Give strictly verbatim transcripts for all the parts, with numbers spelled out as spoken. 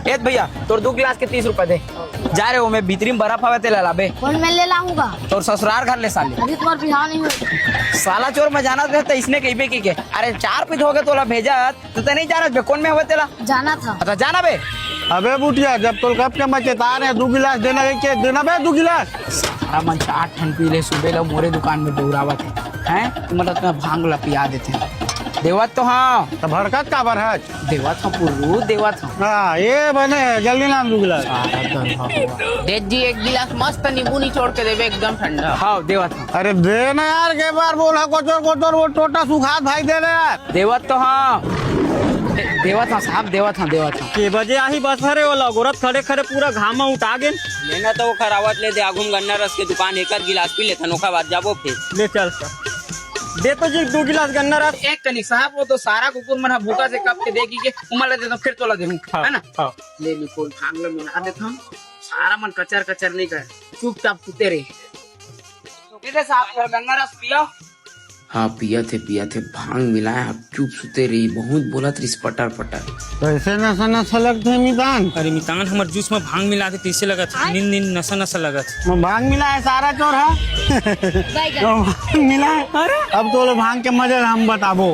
ए भैया, तोर दू गिलास के तीस रुपए दे। जा रे, ओमे भीतरी में बर्फ हवे, तेला लाबे। कौन मैं ले लाऊंगा? तोर ससुरार घर ले साले। अभी तुम्हार बिहाव नहीं हुआ। साला चोर, मैं जानत रहे त इसने कहिबे कि के। अरे, चार पीत हो गए तोला भेजत, त तैं नहीं जानत बे, कौन में हवे तेला? जाना था। अच्छा, जाना बे। अबे बुटिया, जब तोल कब के मैं चेता रहे, दू गिलास देना है के? देना बे, दू गिलास। सारा मन चार ठन पी ले, सुबह ला मोरे दुकान में डोरावत है। हैं? मतलब तुम्हें भांग ला पिया देते हैं। देवत तो हाँ। त भड़कत काबर है? देवत हंव पुर्रू, देवत हंव। हाँ, ये बने है, जल्दी लान दू गिलास। सारा दन भगवा। दे जी, एक गिलास मस्त नींबू निचोड़ के देबे, एकदम ठंडा। हाँ, देवत हंव। अरे दे ना यार, के बार बोला कोचर कोचर, वो टोटा सुखात भाई, दे ना यार। देवत तो हंव। दे-, देवत हंव साहब, देवत हंव, देवत हंव। के बजे आही बस हरे, ओला गोरत खड़े खड़े पूरा घाम में उठा गेन। लेना तो वो खरावत ले दे, आगू में गन्ना रस के दुकान, एक आध गिलास पी लेथन, ओखर बाद जाबो फिर। ले चल सर। दे तो जी दू गिलास गन्ना रस। एक कनी साहब, वो तो सारा कुकुर मन ह भूखा से कब के देखी के उमर ले देथन, फिर तोला देहूं, हाँ, है ना? हाँ। ले निकोल भांग ले मिला देथन, सारा मन कचर कचर नहीं कर, चुपचाप सुते रहे। तो कहते साहब, थोड़ा गन्ना रस पिया। हाँ, पियत हे, पियत हे, भांग मिलाए, अब चुप सुते रही, बहुत बोलत रहिस पटर पटर। कैसे नशा नशा लगथे मितान? अरे मितान, हमर जूस में भांग मिला दे, तैसे लगत हे, नींद नींद नशा नशा लगत हे। मैं भांग मिलाए सारा चोर हा। तो भांग मिलाए। अरे अब तो लो भांग के मजे हम बताबो।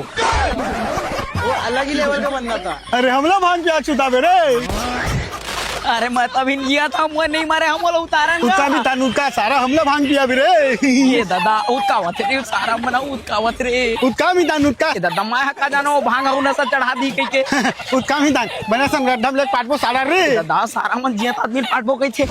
वो अलग ही लेवल का बंदा था। अरे हमला भांग पिया के सुताबे रे। अरे मैं तभी जियत हंव, मैं नहीं मरे हंव, मोला उतारन उतका गा। मितान उतका, सारा हमला भांग पिया भी रे। ये दादा, उतकावत रे, सारा मन उतकावत रे। उतका मितान उतका। ये दादा, मैं ह का जानो, भांग अउ नशा चढ़ा दी कहिके। उतका मितान, बने सन गड्ढा में लेके पाटबो सारा रे। दादा, सारा मन जियत आदमी पाटबो कहिथे।